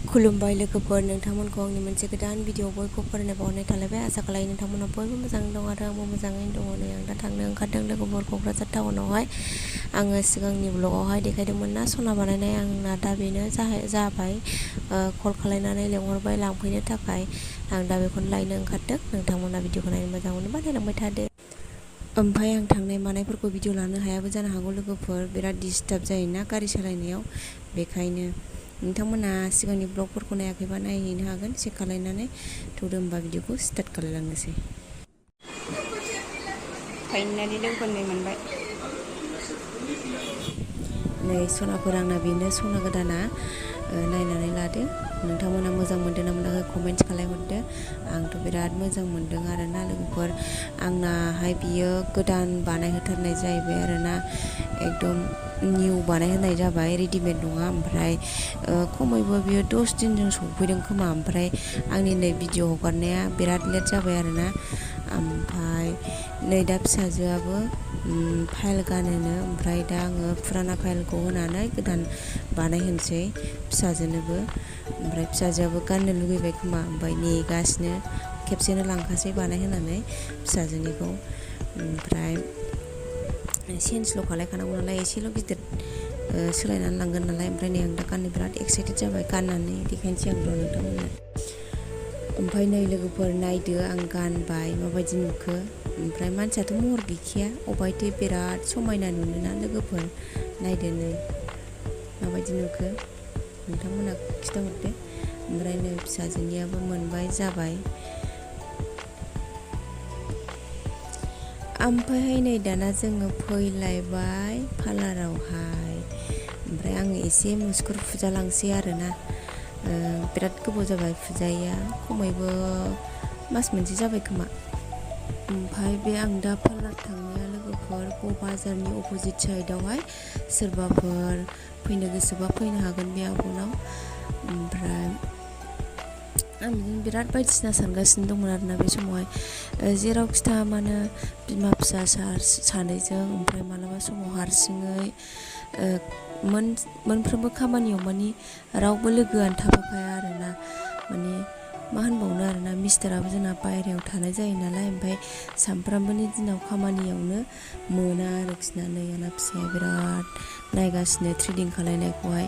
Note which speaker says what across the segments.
Speaker 1: खुलुमबाय लोगोफोर, नोंथांमोनखौ आंनि मोनसे गोदान भिडिअ बयबो फरायनाय बावनाय थालायबाय। आसा खालामो नोंथांमोना बयबो मोजाङै दं आरो आंबो मोजाङैनो दङ। नै आं दा थांनो ओंखारदों लोगोफोर क'क्राझार टाउनावहाय। आङो सिगांनि ब्लगावहाय देखायदोंमोन ना सना बानायनाय, आंना दा बेनो जाबाय। कल खालामनानै लेंहरबाय लांफैनो थाखाय। आं दा बेखौनो लायनो ओंखारदों। नोंथांमोना भिडिअखौ नायनो मोजां मोनोबा नायलांबाय थादो। ओमफ्राय आं थांनाय मानायफोरखौ भिडिअ लानो हायाबो जानो हागौ लोगोफोर, बिराद डिस्टार्ब जायोना गारि सालायनायाव। बेखायनो नोंथांमोना सिगांनि ब्लगफोरखौ नायाखैबा नायहैनो हागोन चेक खालायनानै। थौदो होमबा भिडिअखौ स्टार्ट खालायलांनोसै। फाइनालि लोगोफोर मोनबाय। नै सनाफोर, आंना बेनो सना गोदाना। नायनानै लादो। नोंथांमोना मोजां मोनदों ना मोनाखै कमेन्ट्स खालायहरदो। आंथ' बिराद मोजां मोनदों आरोना लोगोफोर। आंनाहाय बियो गोदान बानायहोथारनाय जाहैबाय आरोना, एकदम निउ बानायहोनाय जाबाय, रेडिमेड नङा। ओमफ्राय खमैबो बियो 10 दिनजों सफैदों खोमा। ओमफ्राय आंनि नै भिडिअ हगारनाया बिराद लेट जाबाय आरोना। ओमफ्राय नै दा फिसाजोआबो फाइल गानोनो, ओमफ्राय दा आङो फुराना फाइलखौ होनानै गोदान बानायहोनोसै फिसाजोनोबो। ओमफ्राय फिसाजोआबो गाननो लुगैबाय खोमा, ओमफ्राय नेगासिनो खेबसेनो लांखासै बानायहोनानै फिसाजोनिखौ। ओमफ्राय चेन्जल' खालायखानांगौ नालाय, एसेल' गिदिर सोलायनानै लांगोन नालाय। ओमफ्राय नै आं दा गाननो बिराद एक्साइटेड जाबाय, गाननानै देखायनोसै आं र' नोंथांमोननो। ओमफ्राय नै लोगोफोर नायदो, आं गानबाय माबायदि नुखो। ओमफ्राय मानसियाथ' महर गैखाया, अबायथो बिराद समायना नुयोना लोगोफोर। नायदो नै माबायदि नुखो, नोंथांमोना खिथाहरदो। ओमफ्राय नै फिसाजोनियाबो मोनबाय जाबाय। ओमफ्रायहाय नै दाना जोङो फैलायबाय पार्लारावहाय। ओमफ्राय आङो एसे मुस्कुर फुजालांसै आरोना। बिराद गोबाव जाबाय फुजायैया, खमैबो मास मोनसे जाबाय खोमा। ओमफ्राय बे आं दा पार्लार थांनाया लोगोफोर बाजारनि अपोजिट साइडआवहाय। सोरबाफोर फैनो गोसोबा फैनो हागोन बे आब'नाव। ओमफ्राय आं बिदिनो बिराद बायदिसिना सानगासिनो दंमोन आरोना बे समावहाय। जेरावखि थाङा मानो बिमा फिसा सानैजों, ओमफ्राय मालाबा समाव हारसिङै, मोनफ्रोमबो खामानियाव माने रावबो लोगोआनो थाफाखाया आरोना। माने मा होनबावनो आरोना, मिस्टाराबो जोंना बायहेरायाव थानाय जायो नालाय। ओमफ्राय सामफ्रामबोनि दिनाव खामानियावनो मोना आरोखि ना। नै आंना फिसाया बिराद नायगासिनो थ्रेडिं खालायनायखौहाय।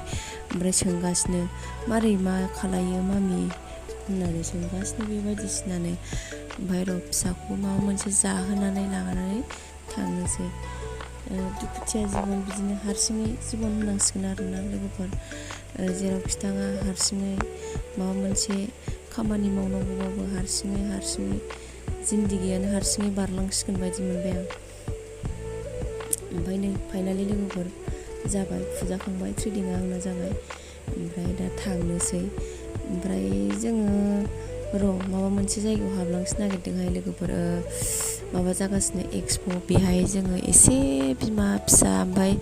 Speaker 1: ओमफ्राय सोंगासिनो मारै मा खालायो मामि होननानै सोंगासिनो बेबायदिसिनानो। ओमफ्राय र' फिसाखौ माबा मोनसे जाहोनानै लानानै थांनोसै। दुखुथिया जिबन, बिदिनो हारसिङै जिबन होनांसिगोन आरोना लोगोफोर। जेरावखि थाङा हारसिङै, माबा मोनसे खामानि मावनांगौबाबो हारसिङै जिन्दगियानो हारसिङै बारलांसिगोन बायदि मोनबाय आं। ओमफ्राय नै फाइनालि लोगोफोर जाबाय, फुजाखांबाय, थ्रेडिंआ आंना जाबाय। ओमफ्राय दा थांनोसै। ओमफ्राय जोङो र' माबा मोनसे जायगायाव हाबलांनो नागिरदोंहाय लोगोफोर। माबा जागासिनो एक्सप', बेहाय जोङो एसे बिमा फिसा ओमफ्राय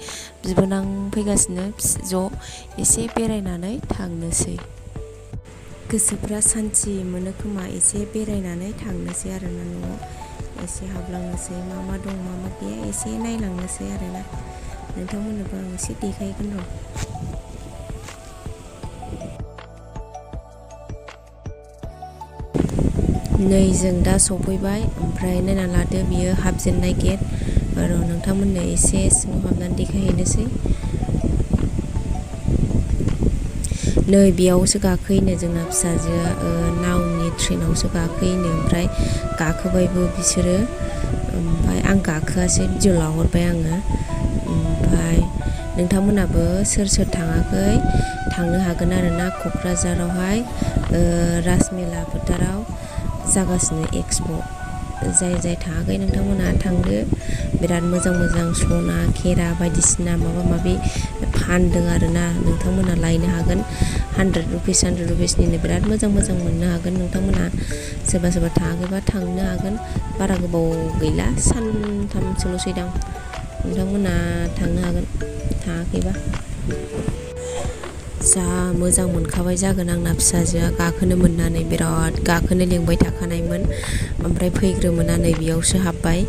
Speaker 1: बिबोनां फैगासिनो ज' एसे बेरायनानै थांनोसै। गोसोफ्रा सान्थि मोनो खोमा, एसे बेरायनानै थांनोसै आरोना न'आव। एसे हाबलांनोसै, मा मा दं मा मा गैया एसे नायलांनोसै आरोना। नोंथांमोननोबो आं एसे देखायगोन र'। नै जों दा सफैबाय। ओमफ्राय नायना लादो, बियो हाबजेननाय गेट। र' नोंथांमोननो एसे सिङाव हाबनानै देखायहैनोसै। नै बेयावसो गाखोयोनो जोंना फिसाजोआ, नावनि ट्रेनावसो गाखोयोनो। ओमफ्राय गाखोबायबो बिसोरो। ओमफ्राय आं गाखोआसै, भिडिअ लाहरबाय आङो। ओमफ्राय नोंथांमोनाबो सोर सोर थाङाखै थांनो हागोन आरोना। क'क्राझारावहाय राजमेला फोथाराव जागासिनो एक्सप'। जाय थाङाखै नोंथांमोना थांदो। बिराद मोजां मोजां सना, खेरा बायदिसिना माबा माबि फानदों आरोना। नोंथांमोना लायनो हागोन। 100 रुपिसनिनो बिराद मोजां मोजां मोननो हागोन नोंथांमोना। सोरबा थाङाखैबा थांनो हागोन। बारा गोबाव गैला, सानथामसोल'सै दां। नोंथांमोना थांनो हागोन थाङाखैबा। जा मोजां मोनखाबाय जागोन आंना फिसाजोआ गाखोनो मोननानै, बिराद गाखोनो लेंबाय थाखानायमोन। ओमफ्राय फैग्रोमोना नै बेयावसो हाबबाय।